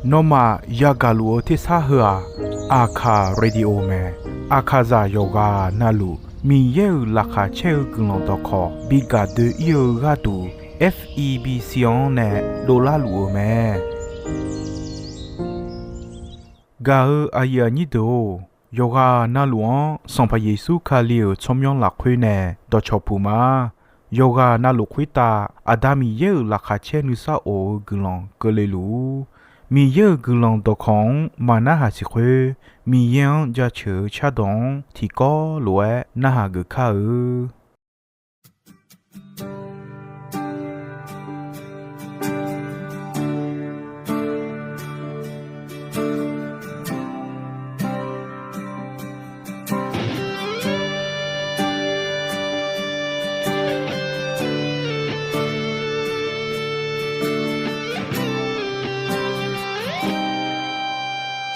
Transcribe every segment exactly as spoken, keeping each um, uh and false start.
Nawmaf yagaq luf-eu tersar heu-aq, Aqkaq Radio mae. Aqkaqzaq yawqghaq navluf Miqyaer-euq laqkhaq caer-eu guiqlanq dawqkawq bi gaq doe-ir-eu gharduq, F E B C-anr nae dovlar luf-euq mae. Gaq-eu aqyuif aqnyir deuq-or, yawqghaq navluf-anr Sanqpaq Yeqsur Kali-euq tsawrmyanr lafkhoer nae dawqcawq puq ma. Yawqghaq navluf khoertav Aqda Miqyaer-euq laqkhaq caer nuisar of-eu guiqlanq keuvle luf-ur. Miqyaer-euq guiqlanq dawqkawq-anr maqnarhaq siq khoer, Miqyaer-anr jaceuq-eu cardawq-anr tiqkawv lof-aer narhaq geuf kar-eu.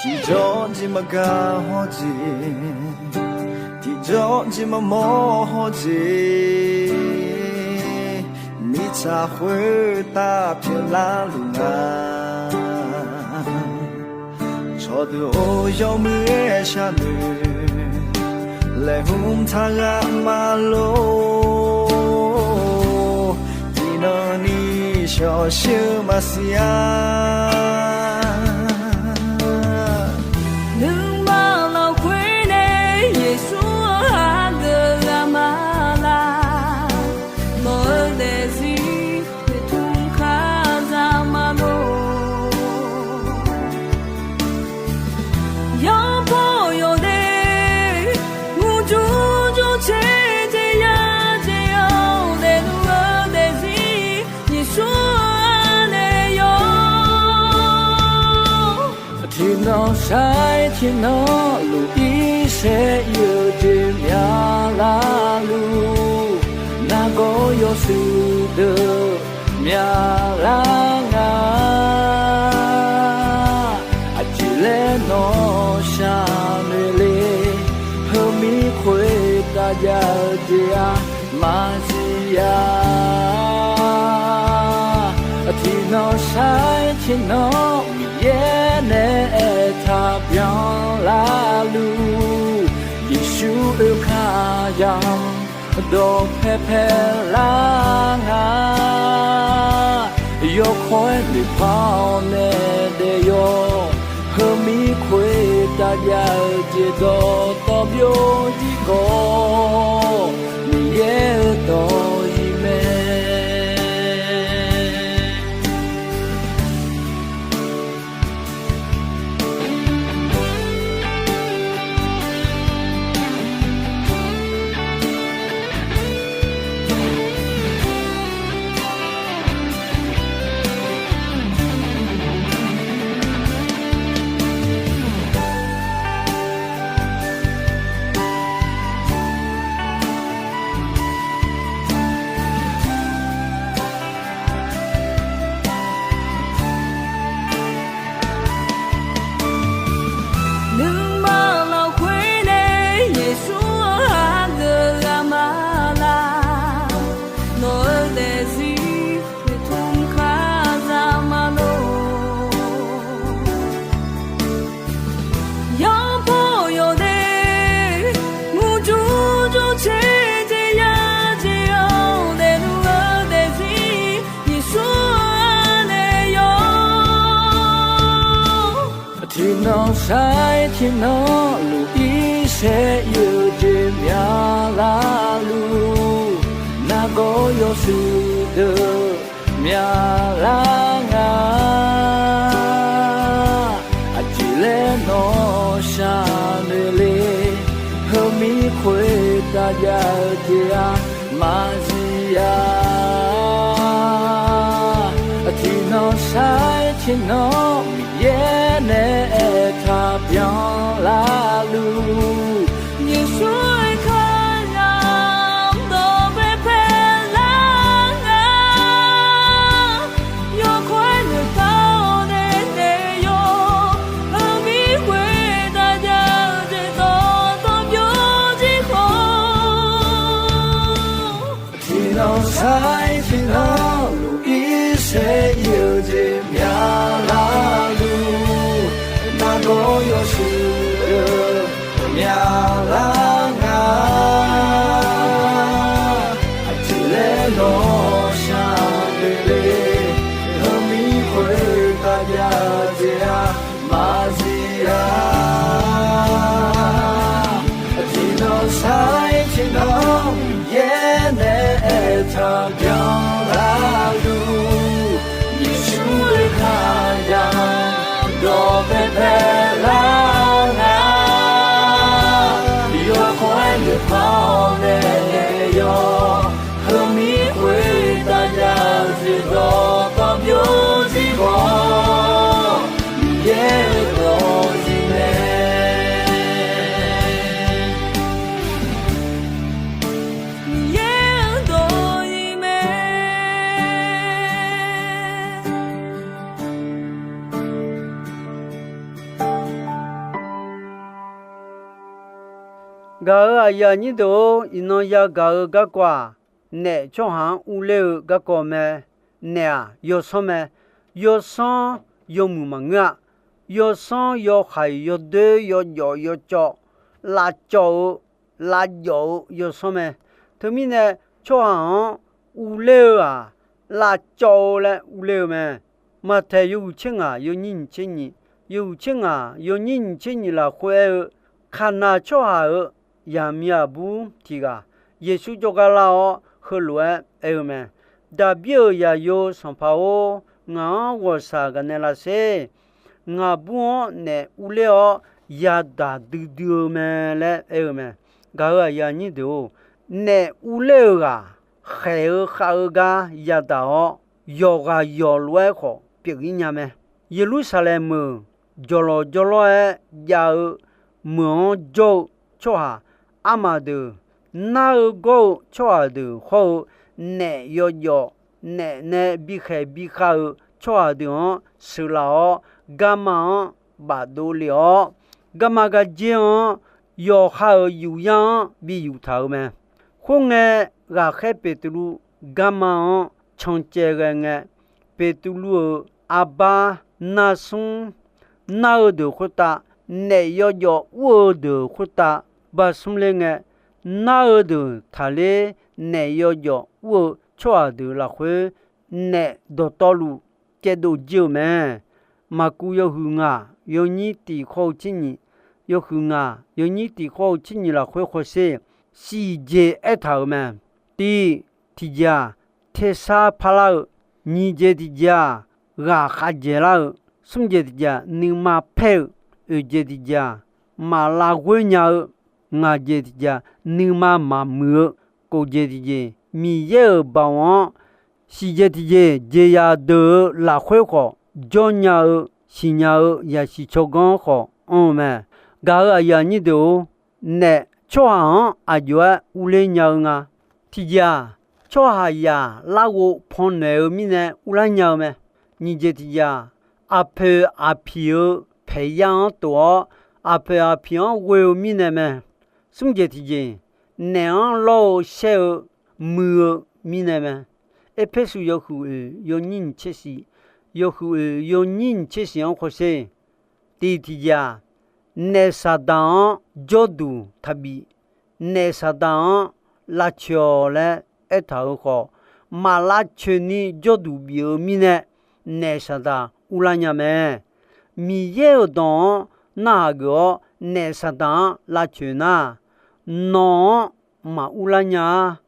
Tiqjawr jeq maqgaq hawr jeq, tiqjawr jeq maqmawr hawr jeq, mirtsaq khoertav pyeuflar luf nga. Cawqdeuq-or, yawmuiq-aer sharnoeq laeqhmq taqghaq maqlor. Tiqnan ni shawqshir-eu maqsiq-a. Nuima lafkhoer nae Yeqsur-anr hageuf ghaq ma laq. Nawq-eu daefzir noeqtmq kar zaq ma lor. Yawbaw yawdaef murjur jur caer jeq ya jeq-anr daefluf-eu daefzir Yeqsur-anr nae yawr. Tiqnan sar-aer tiqnan luf-ir saer ir-eu jeq myaq larluf, nargawr yawshuif deuq myaq lar nga. Aqjeq laer nawq shaqnoeq le, heumir khoertav jav-eu jeq-aq maqsiq-a. Tiqnan sar-aer tiqnan Miqyaer nae aertaq byan larluf, Yeqsur oekar yamq dawqpae pae lar nga. Yawkawr-aer noeqpar-awr nae daef yawr, heumir khoertav jav-eu jeq dawqtawv byovjir khawf, Miqyaer-euq dawq-iq mae. Nuima lafkhoer nae Yeqsur-anr hageuf ghaq ma laq. Nawq-eu daefzir noeqtmq kar zaq ma lor. Yawbaw yawdaef murjur jur caer jeq ya jeq-anr daefluf-eu daefzir Yeqsur-anr nae yawr. Tiqnan sar-aer tiqnan luf-ir saer ir-eu jeq myaq larluf, nargawr yawshuif deuq myaq lar nga. Aqjeq laer nawq shaqnoeq le, heumir khoertav jav-eu jeq-aq maqsiq-a. Tiqnan sar-aer tiqnan Miqyaer nae aertaq byan larluf, Yeqsur-euq kar yamq dawqpae pae lar nga. Yawkawr-aer noeqpar-awr nae daef yawr, heumir khoertav jav-eu jeq dawqtawv byovjir khawf, tiqnan sar-aer tiqnan luf-ir saer ir-eu Jeq myaqlar luf, nargawr yawshuif deuq myaqlar nga. Aqjeq laer nawq shaq doeq le, heumir khoertav jav jeq-aq maqzif-a. Tiqnan sar-ir tiqnan yaer nae aertaq byanlar luf, Yeqsur-euq khaqdaq dawqpae paelar nga. Yawkawr-aer noeqpar-awr nae yawq, heumir khoertav jav jeq dawqtawvluf byovzir khawf, Miqyaer-euq dawqzif mae. Miqyaer-euq dawqzif mae. Gaq-euq aqyuif aqnyir deuq-or, iqnan yagaq-eu garkawv-aq, naef tsawrhaq-anr urler-eu garkawv mae. Naef-aq, yawsanr mae. Yawsanr yawmuiq maqngeur-a. Yawsanr yawhaiq yawdoer yawjawf yawcawv, lavcawv-eu lavjawf-eu yawsanr mae. Teumirnae, tsawrhaq-anr urler-eu-aq, lavcawv-eu laer urler-eu mae. Maqtaeq yawhuiq tser ngaq yawnyir nyiq tser nyiq, yawhuiq tser ngaq yawnyir nyiq tser nyiq lafkhoer aer-eu, Kaqnaq tsawrhaq-euq yaqmiq aqbur tiq ghaq Yeqsur jawrgar lar-awr, heulof-aer aer-eu mae. Daqbir-euq zaqyo sanqpaq-or, ngaq-anr ghawqshaq gaqnaeq lasher. Ngaqbur-anr naef urler-awr yadaq duidui-eu mae laer aer-eu mae. Gaq-euq aqyuif aqnyir deuq-or, naef urler-eu ghaq khaeq-eu khav-eu gar yadaq-awr, yawqghaq yawq lof-aer khawf pyeuf-ir nya mae. Yeqlursaqlaeq meuq jawqlawq jawrlawr-aer jav-eu meuq-anr jawr-eu tsawrhaq armaf deuq, nar-eu gawr-eu tsawrhaq deuq hawr-eu, naef yawjawf naef nae bikhaeq bikhav-eu tsawrhaq deuq-anr sheuqlaf-awr, garma-anr bafdov lef-awr, garma gardzer-anr yawqha-euq yufyar-anr bi yuftaq-eu mae. Khoerngae, ghaqkhaer Beqtuvluv garma-anr cancaev ghae ngae, Beqtuvluv-euq arbar narsmr, nar-eu deuq khoertav, naef yawjawf ur-eu deuq khoertav barsmr ler ngae, nar-eu deuq taqler naef yawjawf ur-eu tsawrhaq deuq lafkhoer, naef dawqtawvluf caevdov jir-euq mae. Maqkuv yawhuiq ngaq yawnyir tiq khawr-eu tser nyiq, yawhuiq ngaq yawnyir tiq khawr-eu tser nyiq lafkhoer hawsher, siqjeq aertaq-euq mae. Tiq, tiqjeq-aq, tersar parlar-eu, nyiq jeq tiqjeq-aq, ghaqkhav dzaeqlar-eu, smr jeq tiqjeq-aq, nuima paer-eu, oeq jeq tiqjeq-aq, maq lavghoer nya-eu, ngaq jeq tiqjeq-aq, nuima maqmuiq-eu, kof jeq tiqjeq, Miqyaer-euq baoq-anr siqjeq tiqjeq jeqzaq deuq-eu lafkhoer khawf jawrnya-eu, siqnya-eu zaqsiq tsawrganr khawf anr-eu mae. Gaq-euq aqyuif aqnyir deuq-or, naef tsawrhaq-anr aqjox-aer urler nya-eu nga. Tiqjeq-aq, tsawrhaqzaq larghov pannaeq-eu mirnae urlar nya-eu mae. Nyiq jeq tiqjeq-aq, aqpoeq aqpiq-eu paeqyar-anr tof-awr, aqpoeq aqpiq-anr ghoe-eu mirnae mae. Smr jeq tiqjeq, naef-anr lawr-eu shaer-eu muiq-eu mirnae mae. Erpersu yawhuiq oeq yawnyir nyiq tser shiq, yawhuiq oeq yawnyir nyiq tser shiq-anr hawsher. Tiq tiqjeq-aq, naef Saqdaq-anr jawrduq taqbif, naef Saqdaq-anr lavcoeq-awq laer aertaq-euq khawf, maq lavcoeq ni jawrduq bif-eu mirnae, naef Saqdaq urlar nya mae. Miqyaer-euq dawq-anr narhaq geuf-awr naef Saqdaq-anr lavcoeq nar, nawq-anr maq urlar nya-a.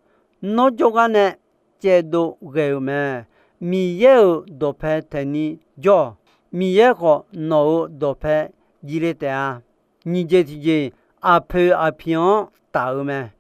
Nawr jawrgar nae caevdov ghae-euq mae. Miqyaer-euq dawqpae taeqni jawr-awq. Miqyaer khawf nawq-euq dawqpae jir le taef-a. Nyiq jeq tiqjeq, aqpoeq aqpiq-anr taf-eu mae.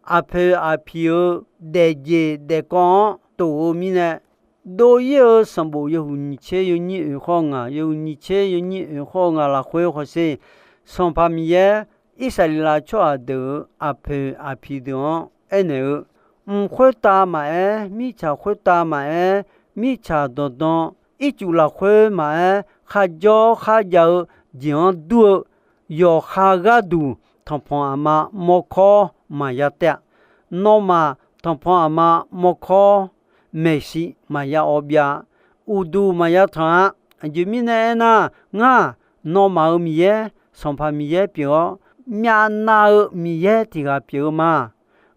Aqpoeq aqpiq-eu daefjeq daefkawv-anr tof-eu mirnae, dov-ir-eu sanqbof yawhuiq nyiq tser yawnyir oeq khawr-eu ngaq, yawhuiq nyiq tser yawnyir oeq khawr-eu ngaq lafkhoer hawsher. Sanqpaq Miqyaer Irsaqleqlav tsawrhaq deuq-euq aqpoeq aqpiq deuq-anr aernaeq-eu, mq khoertav maqaer, mirtsaq khoertav maqaer, mirtsaq danqdan ircuf lafkhoer maqaer, kharjawr kharjav-eu jeq-anr dur-eu yawqha gharduq tanqpanq aqma mawrkawr maqya taef-a. Nawmaf tanqpanq aqma mawrkawr maeqshi maqya awv byav-a. uqduq maqya tanq-a. Aqjeq mirnae aernar, ngar, nawmaf-euq Miqyaer, Sanqpaq Miqyaer pyeuf-awr, myavnav-eu Miqyaer tiq ghaq pyeuf-eu ma.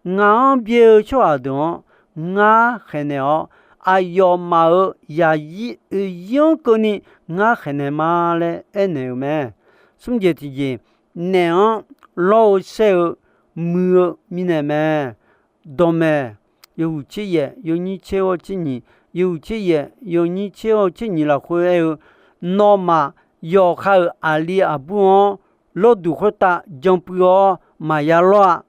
Ngaq-anr byae-eu tsawrhaq deuq-anr ngar khaeqnaeq-awr, aqyawfmaf-euq zaqzir oeq zir-anr keuvni ngar khaeqnaeq ma laer aernaeq-euq mae. Smr jeq tiqjeq, naef-anr lawr-eu saer-eu muiq-eu mirnae mae. Dawqmaeq yawhuiq tser yaef yawnyir tser-awr tser nyiq, yawhuiq tser yaef yawnyir tser-awr tser nyiq lafkhoer aer-eu, nawmaf yawqha-euq aqli aqbur-anr lawrduq khoertav jan puiv-awr maqya lawr-a.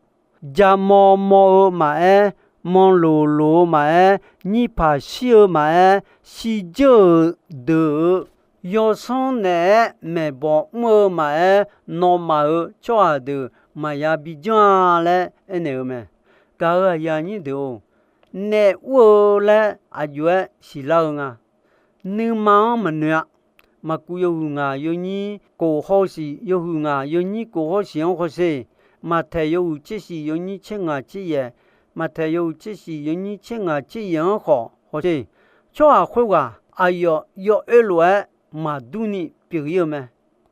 Ja mawr mawr-eu maqaer, manq loq loq-eu maqaer, nyirpaq shir-eu maqaer, shirdzeur-euq deuq-euq yawsanr naeq-aer maeqbawq mr-eu maqaer, nawmaf-euq tsawrhaq deuq maqya bijanr-a laer aernaeq-eu mae. Gaq-euq aqyuif aqnyir deuq-or, naef ur-eu laer aqjox-aer siqlar-eu nga. Nuima-anr maqnoeq-a. Maqkuv yawhuiq ngaq yawnyir kof hawshiq, yawhuiq ngaq yawnyir kof hawshiq-anr hawsher. Maqtaeq yawhuiq tser shiq yawnyir tser ngaq tser yaef, Maqtaeq yawhuiq tser shiq yawnyir tser ngaq tser yaef-anr khawf hawsher. Tsawrhaq khoerghaq aqyawf yawoer lof-aer maqdurni pyeuf ir-eu mae.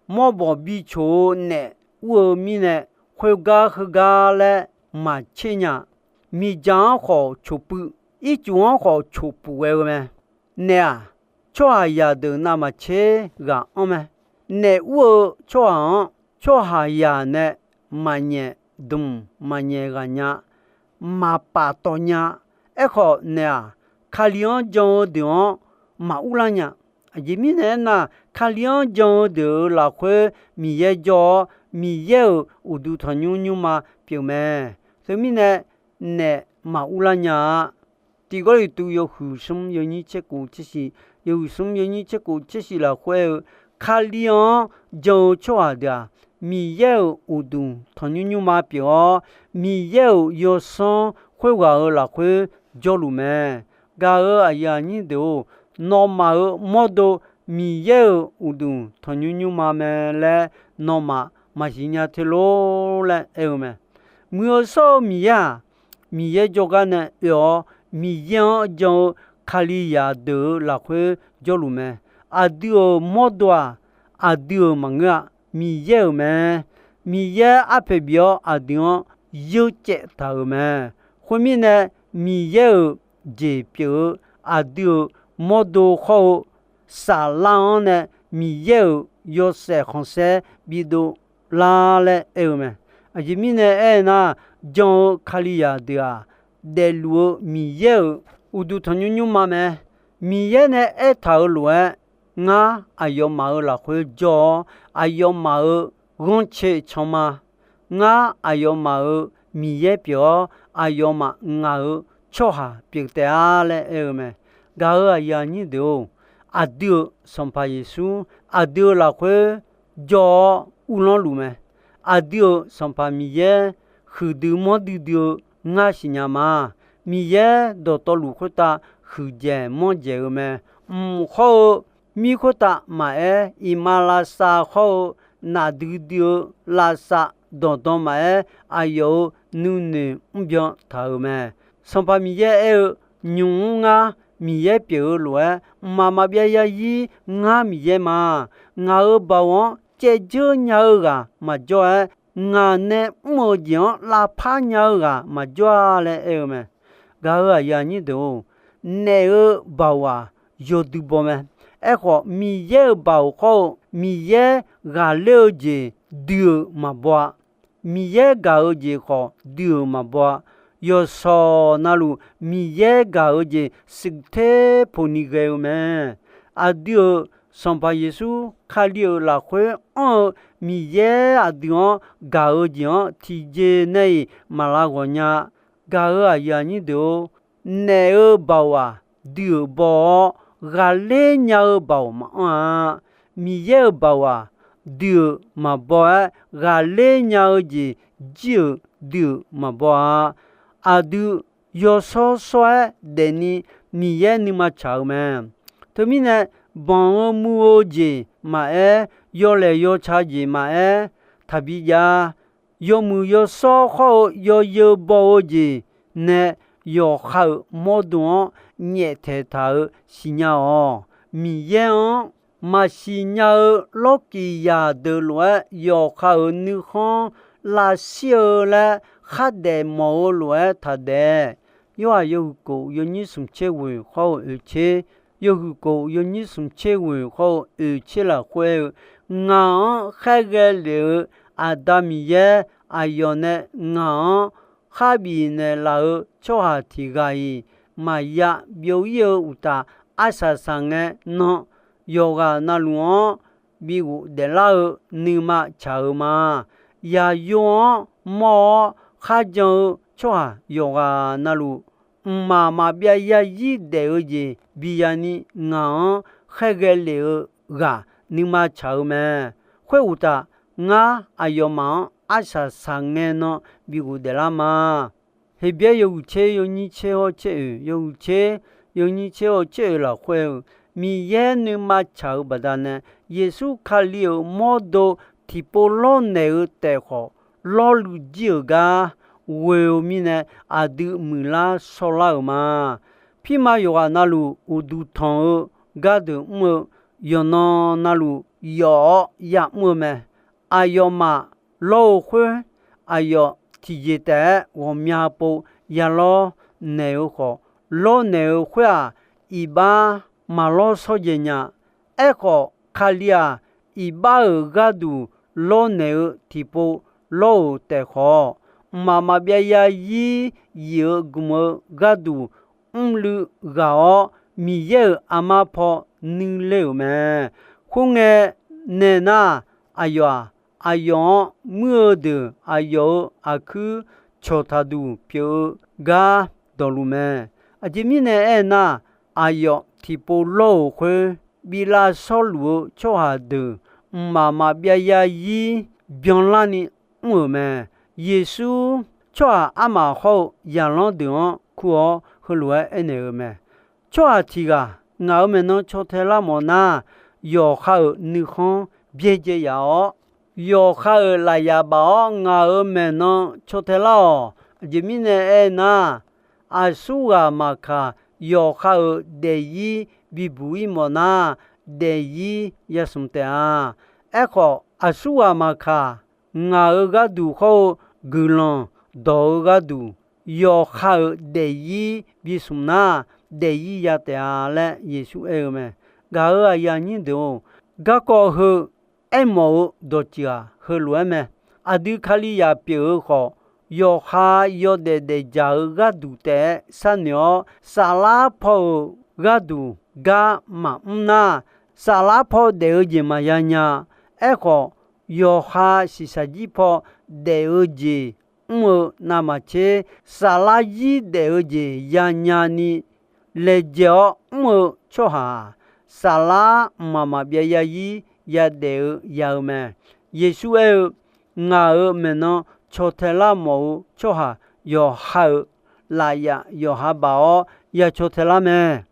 Mawrbawq bicoq-eu naef ur-eu mirnae, khoergar heugar laer maqtser nya. Miqdzaq-anr khawf coq puiv, ircuf-anr khawf coq puq ghae-eu mae. Naef-aq, tsawrhaqzaq deuq navmaqtser ghaq anr mae. Naef ur-eu tsawrhaq-anr, tsawrhaqzaq nae maqnyaef dmq maqnyaef ghaq nya, maqpaf tawv nya. Aerkhawf naef-aq, Kali-anr jan-eu deuq-anr maqur lar nya. Aqjeq mirnae aernar, Kali-anr jan-eu deuq-euq lafkhoer Miqyaer jawr-awr, Miqyaer-euq uqduq tanqnymr nymrma pyeuf mae. Teumirnae, naef maqur lar nya-a. Tiq Gawrliqtu yawhuiq smr yawnyir tser kof tser shiq, yawhuiq smr yawnyir tser kof tser shiq lafkhoer aer-eu, Kali-anr jan-eu tsawrhaq deuq-aq, Miqyaer-euq uqduq tanqnymr nymrma pyeuf-awr, Miqyaer-euq yawsanr khoerghaq-euq lafkhoer jawrluf mae. Gaq-euq aqyuif aqnyir deuq-or, nawmaf-euq mawrdo Miqyaer-euq uqduq tanqnymr nymrma mae laer nawmaf maqsiq nya te lor laer aer-eu mae. Muiq-eu shawr-eu Miqyaer-aq, Miqyaer jawrgar nae oe-awr, Miqyaer-anr jan-eu Kalizaq deuq-euq lafkhoer jawrluf mae. Aqdui-euq mawrdo-aq, aqdui-euq maqngeur-a, Miqyaer-euq mae. Miqyaer arpoeq bif-awr aqdui-anr yeurcaev taq-euq mae. Khoermirnae, Miqyaer-euq jeq pyeuf-eu aqdui-euq mawrdo hawr-eu saflar-anr nae Miqyaer-euq yawshaef khanqsaer bidov lar laer aer-eu mae. Aqjeq mirnae aernar, jan-eu Kalizaq deuq-aq, daefluf-eu Miqyaer-euq uqduq tanqnymr nymrma mae. Miqyaer nae aertaq-euq lof-aer, ngar aqyawfmaf-euq lafkhoer jawr-awr, aqyawfmaf-euq ghanrcae canma. Ngar aqyawfmaf-euq Miqyaer pyeuf-awr, aqyawfmaf ngaq-euq tsawrhaq pyeuf taef-a laer aer-eu mae. Gaq-euq aqyuif aqnyir deuq-or, aqdui-euq Sanqpaq Yeqsur aqdui-euq lafkhoer jawr-awr uvlanr luf mae. Aqdui-euq Sanqpaq Miqyaer huiqdui manrdui dui-eu ngar siqnya ma. Miqyaer dawqtawvluf khoertav huiqdzaeq manrdzaeq-eu mae. Mq hawr-eu mir khoertav maqaer, iqmalavshav hawr-eu nafdui dui-eu lavshav danqdan maqaer, aqyawf-euq nuinoeq mrbyan taq-euq mae. Sanqpaq Miqyaer aer-eu, nymq mr ngar Miqyaer pyeuf-eu lof-aer, mqmaq maqbyav zarzir ngar Miqyaer ma. Ngaq-euq baoq-anr caevdzeur nya-eu ghaq maqjawr-aer, ngaq nae mr-euq jeq-anr lavpar nya-eu ghaq maqjawr-a laer aer-eu mae. Gaq-euq aqyuif aqnyir deuq-or, naef-eu baoq-aq, yawdui baw mae. Aerkhawf, Miqyaer-euq baoq hawr-eu Miqyaer ghaqler-eu jeq dui-euq maqbaw-a. Miqyaer gaq-eu jeq khawf dui-euq maqbaw-a. Yawshawq navluf Miqyaer gaq-eu jeq shuif ter poqni ghae-eu mae. Aqdui-euq Sanqpaq Yeqsur Kali-euq lafkhoer anr-eu Miqyaer aqdui-anr gaq-eu jeq-anr tiqjeq nae-iq maq lav ghawq nya. Gaq-euq aqyuif aqnyir deuq-or, naef-eu baoq-aq, dui-euq baw-awr, ghaqler nya-eu baoq maqanr-a. Miqyaer-euq baoq-aq, dui-euq maqbaw-aer, ghaqler nya-eu jeq jir-euq dui-euq maqbaw-a. Aqdui yawshawr shawr-aer daefni Miqyaer nuima tsaq-eu mae. Teumirnae, banq-eu muiq-eu jeq maqaer, yawlaeq yawca jeq maqaer, taqbi jav-a. Yawmuiq yawshawr hawr-eu yawzeu baw-eu jeq nae yawqha-euq mawrdo-anr nyaeftaeq taq-euq siqnya-awq. Miqyaer-anr maqsiq nya-eu lawrkiq zaq deuq lof-aer yawqha-euq nuikhanr lavshir-eu laer khardaef mawf-eu lof-aer taqdaef. Yorhaq yawhuiq kof yawnyir smq tser ghoeq hawr-eu oeq tser, yawhuiq kof yawnyir smq tser ghoeq hawr-eu oeq tser lafkhoer-eu, ngaq-anr khaerghae lef-eu Aqda Miqyaer aqyawf nae ngaq-anr kharbif naeqlaf-eu tsawrhaq tiq ghaq-iq maqya byov-ir-eu uqtaf, arsaq saqngae nan yawqghaq navluf-anr bi ghofdaef lar-eu nuima tsaq-eu ma. Yaqyo-anr mawr-awr kharjan-eu tsawrhaq yawqghaq navluf, mqmaq maqbyav yarzir daef-eu jeq biya ni ngaq-anr khaerghae lef-eu ghaq nuima tsaq-eu mae. Khoeruqtaf, ngar aqyawfmaf-anr arsaq saqngae nan bi ghofdaef lar ma. Heqbyaer yawhuiq tser yawnyir tser hawr tser oeq, yawhuiq tser yawnyir tser hawr tser oeq lafkhoer-eu, Miqyaer nuima tsaq-eu baqdanae, Yeqsur Kali-euq mawrdo tiqpov lawrnaeq-eu taef khawf, lawrluiv jir-euq gar ghoe-eu mirnae, aqdui muiqlar shawrlar-euq ma. Pirma yawqghaq navluf uqduq tanq-eu gardeuq mr-eu, yawqnan navluf yawf-awr yamr-eu mae. Aqyawfmaf lawr-eu khoer, aqyawf tiqjeq taef-aer ghawqmya pov ya lawrnaeq-eu khawf, lawrnaeq-eu khoer-aq, iqbax maqlawr shawrjaeq nya. Aerkhawf, Kali-aq, iqbax-euq gharduq lawrnaeq-eu tiqpov lawr-euq taef khawf, mqmaq maqbyav yarzir yif-eu gmq-eu gharduq mrluiv ghaq-awr, Miqyaer-euq armar paw nuiler-euq mae. Khoerngae nae nar, aqyawf-aq, aqyawf-anr muir-eu deuq aqyawf-euq aqkuir cawqtaq duq pyeuf-eu gar dawqluf mae. Aqjeq mirnae aernar, aqyawf tiqpov lawr-euq khoer, bi lavshawr luf-eu tsawrhaq deuq mqmaq maqbyav yarzir byanlarni mr-euq mae. Yeqsur tsawrhaq armaf hawr-eu zaqlanr deuq-anr kur-awr heulof-aer aernaeq-eu mae. Tsawrhaq tiq ghaq ngaq-euq maeqnan caw tae lar mawf nar, yawqha-euq nuikhanr byaerdzae yaf-awr, yawqha-euq lafyaf baf-awr ngaq-euq maeqnan caw tae lar-awq. Aqjeq mirnae aernar, aqsurghaq maqkaq, yawqha-euq daefzir bibuq-ir mawf nar, daefzir yasmq taef-a. Aerkhawf, aqsurghaq maqkaq, ngaq-euq gharduq hawr-eu guiqlanq dawq-eu gharduq, yawqha-euq daefzir bismq nar, daefzir ya taef-a laer Yeqsur aer-eu mae. Gaq-euq aqyuif aqnyir deuq-or, garkawv heu aermawf-eu dawqtsuif-aq heulof-aer mae. Aqdui Kalizaq pyeuf-eu khawf, yawqha yawdaef daefdzaq-eu gharduq taef-aer sharnoeq-awr, saflar paw-euq gharduq gar maqmr nar, saflar paw daef-eu jeq maqya nya. Aerkhawf, yawqha shiqshaq jir paw daef-eu jeq mr-eu navmaqtser, saflar zir daef-eu jeq yanya ni laejae-awr mr-eu tsawrhaq-aq, saflar mqmaq maqbyav yarzir yadaef-eu ya-eu mae. Yeqsur aer-eu, Ngaq-euq maeqnan caw tae lar mawf-eu tsawrhaq yawqha-euq lafyaf yawqha baf-awr ya caw tae lar mae.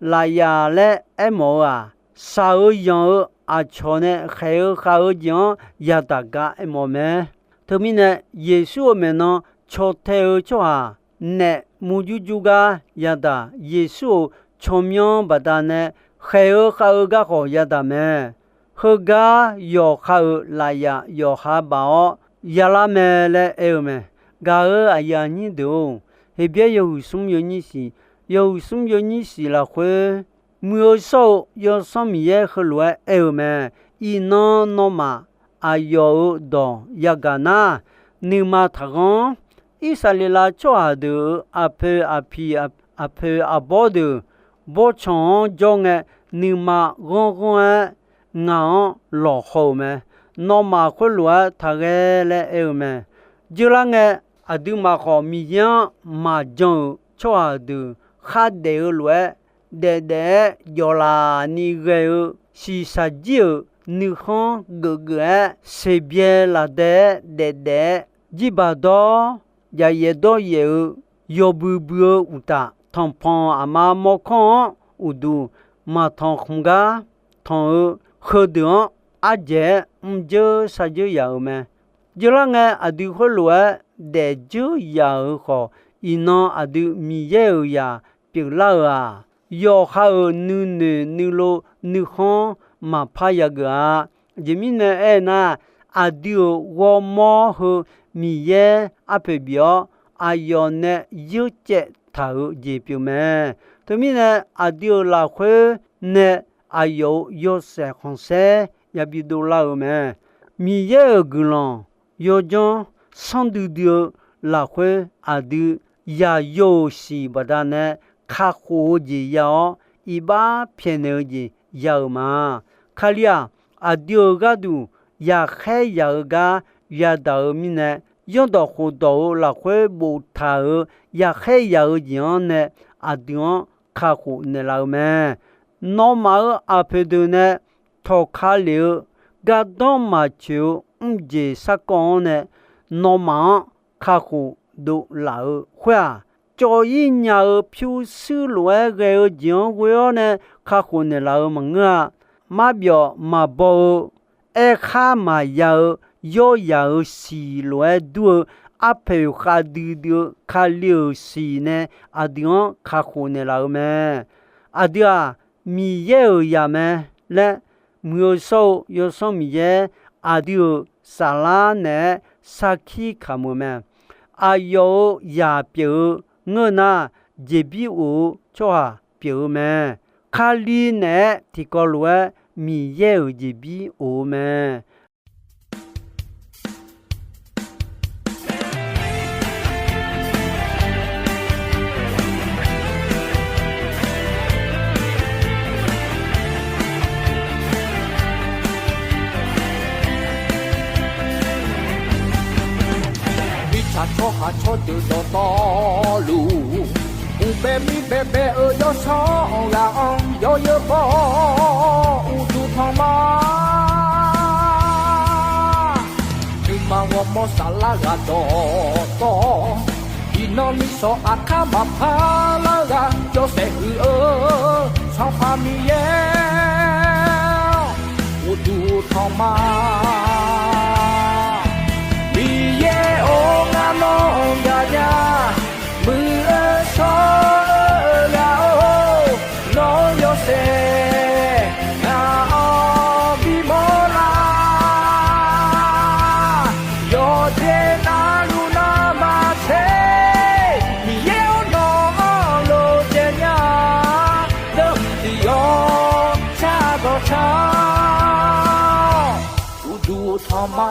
Lafyaf laer aermawf-eu-aq, shaq-eu yanq-eu aqcawq nae khaeq-eu khav-eu jeq-anr yadaq gar aermawf mae. Teumirnae, Yeqsur-euq maeqnan caw tae-eu tsawrhaq naef murjur jur gar yadaq, Yeqsur-euq tsawrmyanr baqdanae khaeq-eu khav-eu garkhawf yadaq mae. Heugar yawqha-euq lafyaf yawqha baf-awr yalar mae laer aer-eu mae. Gaq-euq aqyuif aqnyir deuq-or, Heqbyaer yawhuiq smr yawnyir shiq, yawhuiq smr yawnyir shiq lafkhoer, muiq-eu shawr-eu Yawsanr Miqyaer heulof-aer aer-eu mae. Iqnan nawmaf aqyawf-euq dawq yagaq nar, nuima taqghanr. Irsaqleqlav tsawrhaq deuq-euq aqpoeq aqpiq aqpoeq aqbawr deuq bawrtsanq-anr jawr ngae, nuima ghanr ghanr-aer ngaq-anr lawqhaw-euq mae. Nawmaf khoerlof-aer taqghae laer aer-eu mae. Dzeurlar ngae, aqduimaf khawf Miqyaer-anr maqjan-euq tsawrhaq deuq khardaef-eu lof-aer, daefdaef-aer jawqlaf ni ghae-eu shiqshaq jir-euq nuikhanr geufgeuf-aer, seqbyae lafdae-aer daefdaef-aer, jirbaq dawr, jaqyaef dawryaef-eu, yawbui bui-eu uqtaf, tanqpanq aqma mawrkawr-anr uqduq maqtanq khmq gar tanq-eu heudeuq-anr ardzaeq-aer mrdzeur shardzeur yaf-euq mae. Dzeurlar ngae, aqdui khoerlof-aer daefdzeur yaf-euq khawf, iqnan aqdui Miqyaer-euq zaq pyeuflar-euq-aq, yawqha-euq nuinoeq nuilov nuikhanr maqpar yageuf-a. Aqjeq mirnae aernar, aqdui-euq ghawrmawr heu Miqyaer arpoeq bif-awr, aqyawf nae yeurcaev taq-euq jeq pyeuf mae. Teumirnae, aqdui-euq lafkhoer nae aqyawf-euq yawshaef khanqsaer yabi dovlar-eu mae. Miqyaer-euq guiqlanq yawdzanr sanrdui dui-eu lafkhoer, aqdui yaqyo-euq siq baqdanae kakhof-eu jeq ya-awr, iqbax pyaeqnaeq-eu jeq ya-euq ma. Kali-aq, aqdui-euq gharduq yaqkhaer yaq-eu gar yadaq-eu mirnae, zanrdawq khofdawq-euq lafkhoer boftaq-euq yaqkhaer yaq-eu jeq-anr nae aqdui-anr kakhof naeqlaf-eu mae. Nawmaf-euq aqpoeq deuq nae tawqka lef-eu gardanr maqtsoeq-eu mrjeq sarkawv-anr nae nawmaf-anr kakhof dovlaf-eu khoer-aq, cawv-ir nya-eu pyurshuir lof-aer ghae-eu jeq-anr ghoe-awr nae kakhof naeqlaf-eu maqngeur-a. Marbyawf maqbaw-eu, aerkhar maqya-eu, yawryaq-euq siq lof-aer dur-eu arpoeq khavdui dui-eu Kali-euq siq nae aqdui-anr kakhof naeqlaf-eu mae. Aqdui-aq, Miqyaer-euq zaq mae laer, Muiq-eu shawr-eu Yawsanr Miqyaer aqdui-euq saflar naeq-aer sarkir kamq-eu mae. Aqyawf-euq zaq pyeuf-eu ngeur nar, jeqbir of-eu tsawrhaq pyeuf-eu mae. Kali naeq-aer tiqkawv lof-aer Miqyaer-euq jeqbir of-eu mae. Mirtsaq tsawrhaq tsawrdeuq dawqtawvluf, uqbae mirbae bae-eu yawsanr ghaq-anr yawzeu baw-awr uqduq tanq ma. Nuima ghawrmawr saflar ghaq dawqtawv, iqnan misanq aqkar maqpar lar ghaq yawshaef huiq-eu Sanqpaq Miqyaer uqduq tanq ma. Miqyaer-or, ngar nawr gaqnya, muiq-eu shawr-eu ghaq-or, nawr yawshaef ngaq-anr bimawr lar. Yawqjeq navluf navmaqtser, Miqyaer-or, nawq-anr lof caev nya, deuq tiq yawq shar dawq shar-awr, uqduq tanq ma.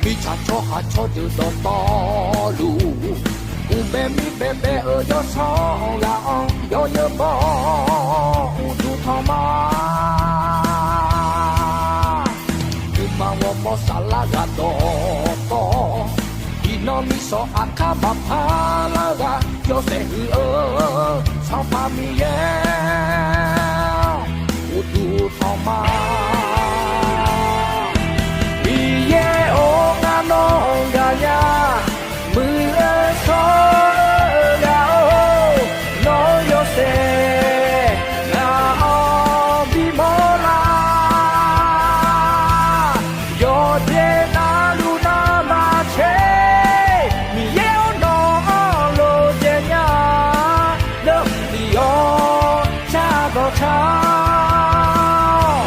Mirtsaq tsawrhaq tsawrdeuq dawqtawvluf, uqbae mirbae bae-eu yawsanr ghaq-anr yawzeu baw-awr uqduq tanq ma. Nuima ghawrmawr saflar ghaq dawqtawv, iqnan misanq aqkar maqpar lar ghaq yawshaef huiq-eu Sanqpaq Miqyaer uqduq tanq ma. Miqyaer-or, ngar nawr gaqnya, muiq-eu shawr-eu ghaq-or, nawr yawshaef ngaq-anr bimawr lar. Yawqjeq navluf navmaqtser, Miqyaer-or, nawq-anr lof caev nya, deuq tiq yawq shar dawq shar-awr,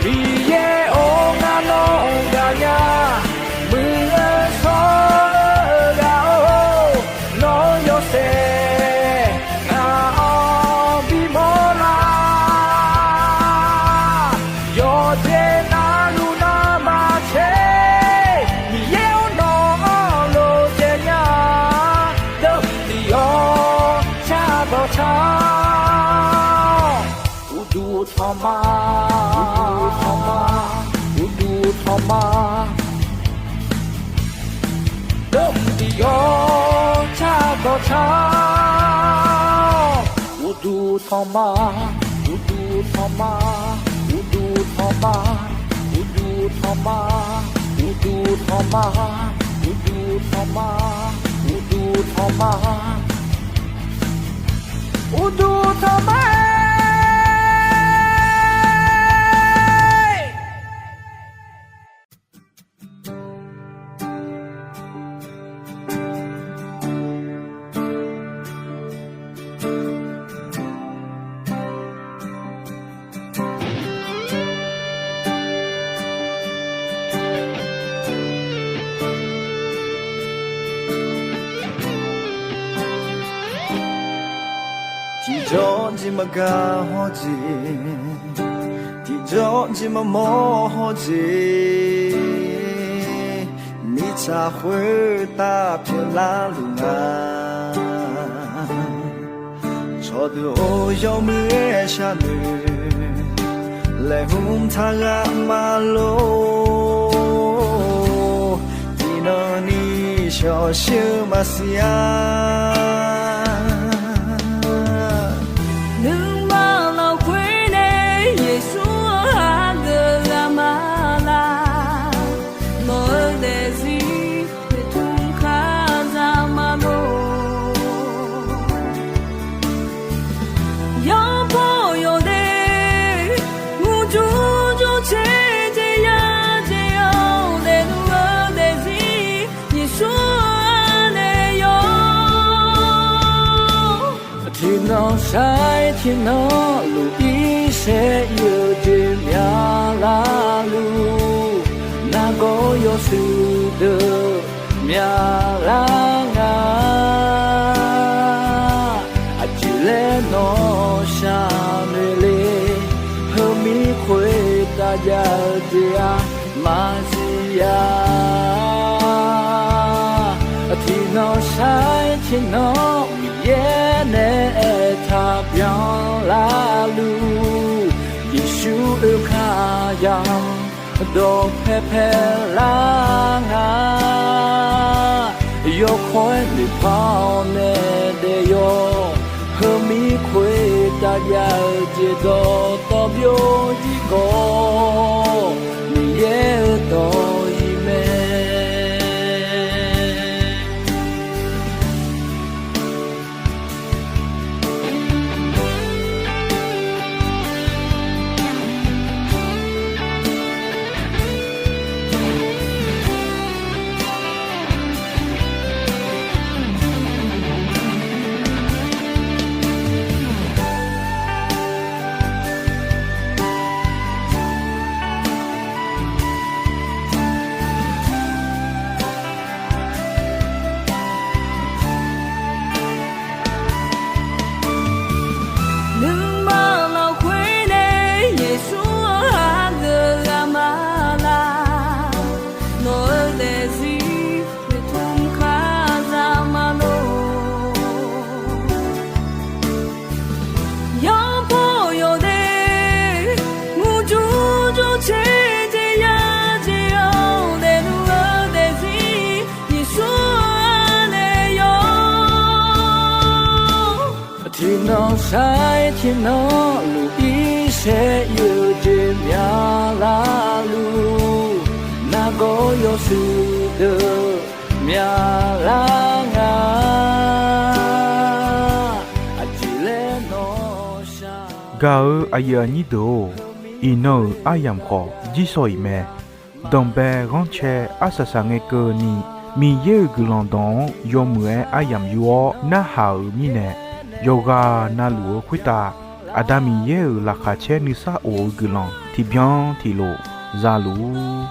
Miqyaer-or, ngar nawr gaqnya, muiq-eu shawr-eu ghaq-or, nawr yawshaef ngaq-anr bimawr lar. Yawqjeq navluf navmaqtser, Miqyaer-or, nawq-anr lof caev nya, deuq tiq yawq shar dawq shar-awr, uqduq tanq ma, uqduq tanq ma, uqduq tanq ma. Deuq tiq yawq shar dawq shar-awr, Uqduq tanqma, uqduq tanqma, uqduq tanqma, uqduq tanqma, uqduq tanqma, uqduq tanqma, uqduq tanqma, uqduq tanqma-aer. Tiqjawr jir maqgar hawr jeq, tiqjawr jir maqmawr hawr jeq, mirtsaq khoertav pyeuflar luf nga. Tsawrjeuq-or, yawmuiq-aer sharnoeq, laeqhmq taqghaq maqlor. Tiqnan ni shawqshir-eu maqsiq-a. Nuima lafkhoer nae Yeqsur-anr hageuf ghaq ma laq. Nawq-eu daefzir noeqtmq kazaq ma lor. Yawbaw yawdaef murjur jur caer jeq ya jeq-awr, daefluf-eu daefzir Yeqsur-anr nae yawr. Tiqnan sar-aer tiqnan luf-ir saer ir-eu jeq myaqlar luf, nargawr yawshuif deuq myaqlar nga. Aqjeq laer nawr sharnoeq le, heumir khoertav jav-eu jeq-aq maqsiq-a. Tiqnan sar-aer tiqnan Miqyaer nae aertaq byanlar luf, Yeqsur oekaq yamq dawqpae paelar nga. Yawkawr-aer noeqpar-awr nae daef yawr, heumir khoertav jav-eu jeq dawqtawv byovzir khawf, Miqyaer-euq dawq-ir mae. Nuima lafkhoer nae Yeqsur-anr hageuf ghaq ma laq. Nawq-eu daefzir noeqtmq kazaq ma lor. Yawbaw yawdaef murjur jur caer jeq ya jeq-awr, daefluf-eu daefzir Yeqsur-anr nae yawr. Tiqnan sar-aer tiqnan luf-ir saer ir-eu jeq myaqlar luf, nargawr yawshuif deuq myaqlar nga. Aqjeq laer nawr shar. Gaq-eu aqyuif aqnyir deuq-or, iqnan-euq aryamq khawf jirsawq iq mae. Danqbae ghanrcae arsaq saqngae keuvni, Miqyaer-euq guiqlanq dawq-anr yawmuiq-aer aryamq yur-awr narhaq-euq mirnae, yawqghaq navluf-eu khoertav Aqda Miqyaer-euq laqkhaq caer nuisar of-eu guiqlanq tiqbyan tiqlof zaluf-ur.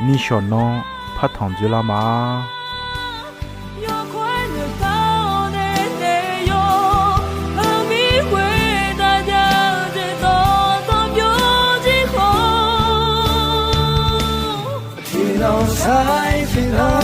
Nishawq nanr partanq dzoerlar ma. Tiqnan sar-aer tiqnan